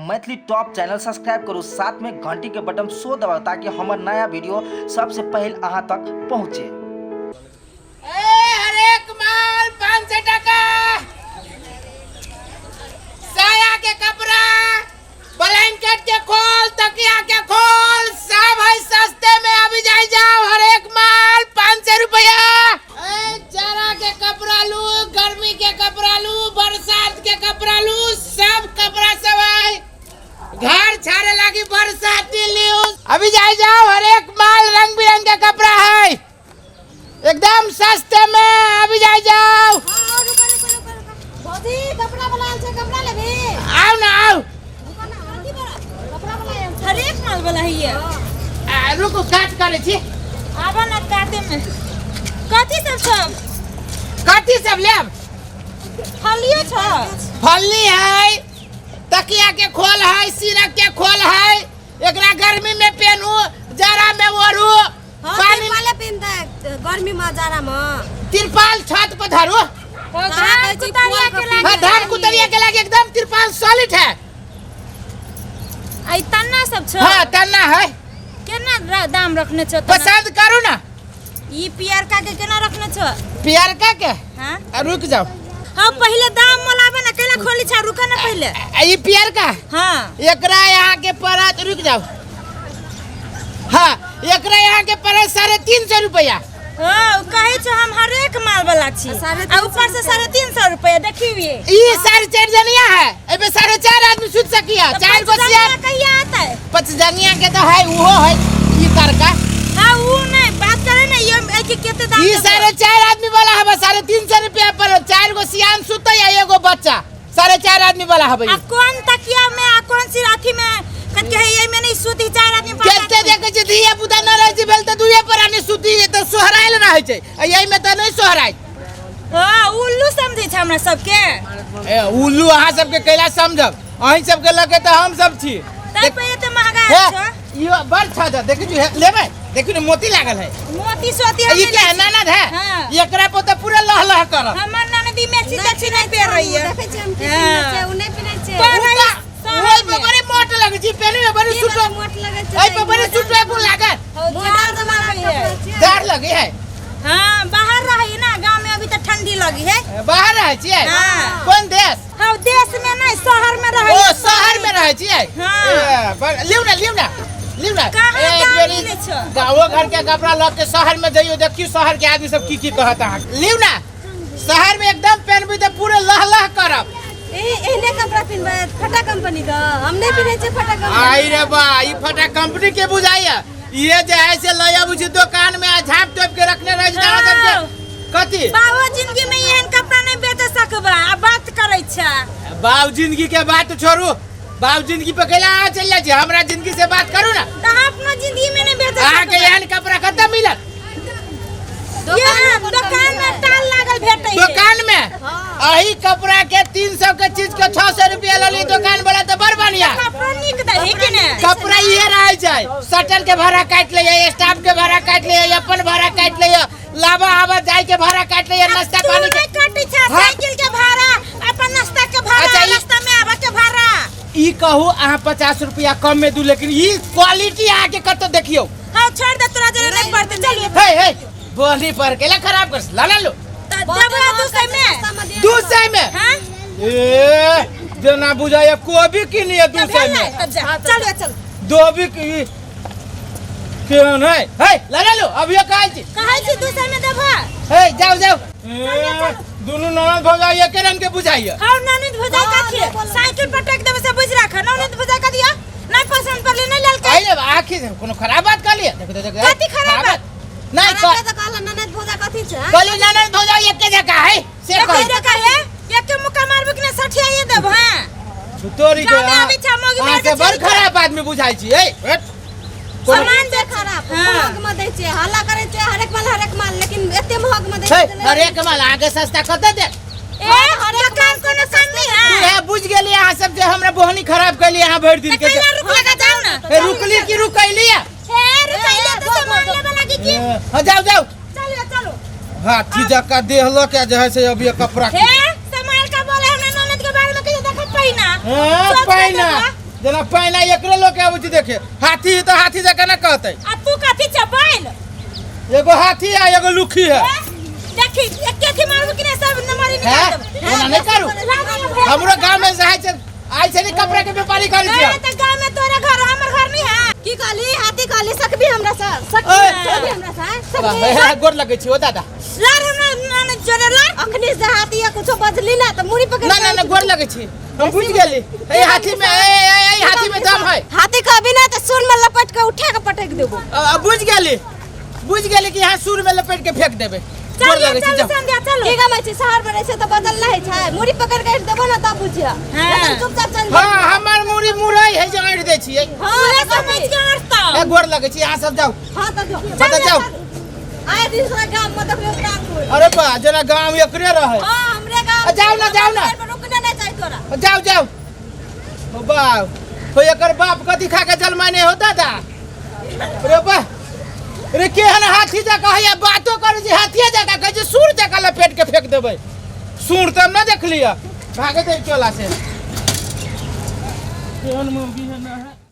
Maithili top channel subscribe करू, साथ में घंटी के बटन सो दबाउ ताकि हमर नया वीडियो सबसे पहले अहाँ तक पहुँचे। हरेक माल 500 टका, साया के कपड़ा, ब्लैंकेट के खोल, तकिया के खोल, सब है सस्ते में। अभी जाई जाओ, हरेक माल 500 रुपया। जाड़ा के कपड़ा लू, गर्मी के कपड़ा लू, बरसात के कपड़ा लू, सब कपड़ा सब है। घर छाड़े लागी बरसाती लियो। अभी जाई जाओ, हरेक माल रंग बिरंग के कपड़ा है, एकदम सस्ते में। अभी जाई जाओ। हाँ, रुको रुको रुको रुको। भौजी, कपड़ा वाला आयल छै, कपड़ा लेबही? आओ ना, आओ। रुको ना, कथी बड़ा? कपड़ा वाला आयल छै। हरेक माल वाला है ये। आ, रुकू, काट करे छी। आबा ना काटे में। कथी सब छौ? कथी सब लेब? फलियो छौ? फल्ली है, तकिया के खोल है, सिरक के खोल है। एकरा गर्मी में पहनू, जाड़ा में ओढ़ू। हाँ, पानी तिरपाले पहिनतै गर्मी में, जाड़ा में। तिरपाल छत पर धरू। धान कहै छी, कुतरिया के खोल के लागे। हाँ, धान कुतरिया के लागे एकदम तिरपाल सॉलिड है। आई तन्ना सब छौ? हाँ, तन्ना है। केना दाम रखने छौ तन्ना? पसंद करू ना। ई पियरका के केना रखने छौ? पियरका के? हाँ। आ, रुक जाओ। हाँ, पहले दाम मोलाबे ना, केना खोली छा, रुका ना पहले। आ, ई पियरका? हाँ। एकरा यहाँ के पड़त, रुक जाओ। हाँ, एकरा यहाँ के पड़त 350 रुपया। हाँ, उ कहै छौ हम हरेक माल वाला छी। 350 आ ऊपर से 350 रुपया देखियो ये। ई 4.5 जनिया है, एबे 4.5 आदमी सुत सकिया। तो चार गो पचजनिया सियार। कहिया आता है? पचजनिया के तो है, उहो है ई तरका। हाँ, उ नहीं बात करे ना, ये एक के केते दाम ई देबो? 4.5 आदमी वाला है, 350 रुपया पर 4 गो सियान सुतै या एगो बच्चा, 4.5 आदमी वाला है। आ कौन तकिया में आ कौन सी अथी में कत के है, ये में नहीं सुती 4 आदमी, पाँच केते आदमी। देखै छै धिया पुता न रहै छै भेल तऽ दुए प्राणी सुती तऽ सोहरायल रहै छै, आ एहि में तऽ नहि सोहराय। हाँ, उल्लू समझै छै हमरा सबके। ए उल्लू अहाँ सबके कैला समझब, अहीं सबके लगे तऽ हम सब छी। तै पे एते महंगा हे, छै। इहो बड़ छा, देखै छी, हे, लेबै? देखियौ ने, मोती लागल है। मोती सोती हम ई नहीं के है, लै छी। ननद है? हाँ। एकरा पर तऽ पूरा लह लह करत। हमर ननदी मैची तैची नहीं पेर रही है। देखै छियै हम की हाँ। पिन्है छै, उ नहि पिन्है छै। पर उ तऽ शहर ओहि पर में। बड़ी मोट लगै छै, पेनू में बड़ी ई सुट वाला मोट लगै छै। एहि पर बड़ी सुट गुण लागत। मॉडल जमाना के कपड़ा छियै। डर लगे है। हाँ, बाहर रही ना, गांव में अभी तो ठंडी लगी है। बाहर रहै छियै? हाँ। कोन देश? हाँ, देश में नहीं, शहर में रही। ओ शहर में रहै छियै? हाँ। ए, लिउ ना, लिउ ना, लिउ ना। कहाँ एक दाम बेरी मिलै छौ? गाँवो घर के कपड़ा लऽ के शहर में जइयो, देखियौ शहर के आदमी सब की की कहत अहाँ। लिउ ना, शहर में एकदम पहनबी तऽ पूरे लह लह करब। ए एहने कपड़ा पिन्हबै फटा कंपनी के? हम नहि पिन्है छियै फटा कंपनी। आई रे बा, ई फटा कंपनी के बुझाइया? ये जे है से लय आबै छै दुकान में आ झाँप तोप के रखने रहै छै दादा सबके। कथी? बाबो जिंदगी में एहन कपड़ा नहीं बेच सकबा आ बात करै छै। बाप जिंदगी के बात छोड़ू, बाप जिंदगी पे कैला अहाँ चलि जाइ छी? हमरा जिंदगी से बात करू ना। तऽ अहाँ अपना जिंदगी में नहीं बेच अहाँके सकबा। एहन कपड़ा कतऽ मिलत? यहाँ दुकान में टाल लागल भेटै छै। दुकान में अही कपड़ा के 300 के चीज के 600 रुपया लली दुकान वाला तऽ बड़ बढ़िया। कपड़ा नीक दही कि ने? कपड़ा इहे रहै छै, शटर के भाड़ा काटि लैया, स्टाफ के भाड़ा काटि लैया, अपन भाड़ा काटि लैया, लाबा आबा जाय के भाड़ा काटि लैया, नाश्ता तू पानी के नहीं काटै छै। हाँ। साइकिल के भाड़ा, अपन नाश्ता के भाड़ा, अच्छा, रास्ता में आबऽ के भाड़ा। ई कहू अहाँ 50 रुपया कम में दू, लेकिन ई क्वालिटी अहाँ के कतौ देखियौ। हाँ, छोड़ दे, तोरा जरे नहीं पड़ते, चल। हे हे, बोली पर केला खराब कर ला ला लो। देबो 200 में? 200 में? हाँ। ए जेना बुझाइए कोबी किनिए 200 में। तब जा, चलो चल। दोबी की केहन है? हे, ला ला लो, अभियो कहै छी। कहै छी 200 में देबो। हे, जाओ जाओ। ए, दुनू ननद भौजाई एके रंग के बुझाइए। हाँ, ननद भौजाई कथी? साइकिल पर टेक देबे से बुझ राख। ननद भौजाई कथी है? नहीं पसंद पड़ले नहीं ललके। आई रे, आखी से कोनो खराब बात कहलिए? देखो देखो। कथी खराब बात? नहीं खराब तऽ कहला, ननद भौजा कथी छै? कहली ननद भौजाई एके जगह है से एके कह। जगह है, एके मुक्का मारबे कि ना सठियाइए देब। हाँ, तोरी के गाँव में आबै छै, मौगी अहाँ मारि से के बड़ चलि खराब आदमी बुझाइ छी। ए हट। सामान छै खराब? हाँ। महग में दै छै, हल्ला करै छै, हरेक माल हरेक माल, लेकिन एते महग में दै छै छै तऽ नहि। हरेक माल अहाँके सस्ता कतऽ दे? ए, दुकान कोनो कमी है? इएह बुझ गेलियै अहाँ सब जे हमरा बोहनी खराब कैलियै अहाँ भरि दिन तऽ के। कैला रुक लगा जाओ ना। ए, रुकली की रुकैली? हे, रुकैले तऽ सामान लेबे लागी की? हाँ, जाओ जाओ। चलो चलो। हाथी जका देह लऽ के जे है से अभी कपड़ा हे, संभाल के बोले हमरा ननद के बारे में, कहियो देखो पहिना। हाँ, सोच के पहिना। देखो। जेना पानि आइ एकरे लोक आबै छै देखे। हाथी है तऽ हाथी जकाँ ना कहतै। आ तू कथी छै बैल? एगो हाथी है, एगो लुखी है। देखी एके थी मारबो कि नहीं सब नंबर निकाल हैं? देब। ओना नहि करू। हमरो गाँव में से छै, आइ छै ने कपड़ा के व्यापारी करै ए छियै। त गांव में तोरा घर हमर घर नहीं है। की कहली? हाथी कहली सकबी हमरा से? सकबी ओए। सकबी हमरा से? सकबी? हे, गोर लगै छी ओ दादा। लड़ हमरा न जोरे लड़। अखनी से हाथी या कुछो बजली ना त मुड़ी पकड़ ना ना ना, गोर लगै छी। हम बुझि गेली, ए हाथी में, ए ए ए हाथी में दम है। हाथी कहबी ना त सुर में लपट के उठा के पटक देबो। बुझि गेली, बुझि गेली कि यहाँ सुर में लपेट के फेंक देबै। गोर चल लगै छी, चल जाउ। संध्या चलो। की गमै छी? शहर में रहै छै त बदल नहि छै। मुड़ी पकड़ के देबो ना तब बुझिया। हाँ। चुपचाप चल। हाँ, हमर मुड़ी मुरई है जे आड़ि दै छियै। हाँ, पूरा तऽ समझ के अड़ता। ए गोर लगै छी, अहाँ सब जाउ। हाँ तऽ जाउ। पता जाउ। आए दिन से गाम में देखबे ओकरा अंगूर। अरे बा, जेना गाँव एकरे रहै। हाँ, हमरे गाम। आ, जाउ ना, जाउ ना। रुकने नहीं चाही तोरा। जाउ जाउ। ओ बाप हो, एकर बाप कथी खा के जलमाने हो दादा। रे बा रे, केहन हाथी जकाँ है, बातो करै छै हाथिये जकाँ, कहै छै सूर जकाँ लपेट के फेंक देबै। सूर तऽ हम नहि देखलियै। भागैत है टोला से। केहन मौगी है ना है।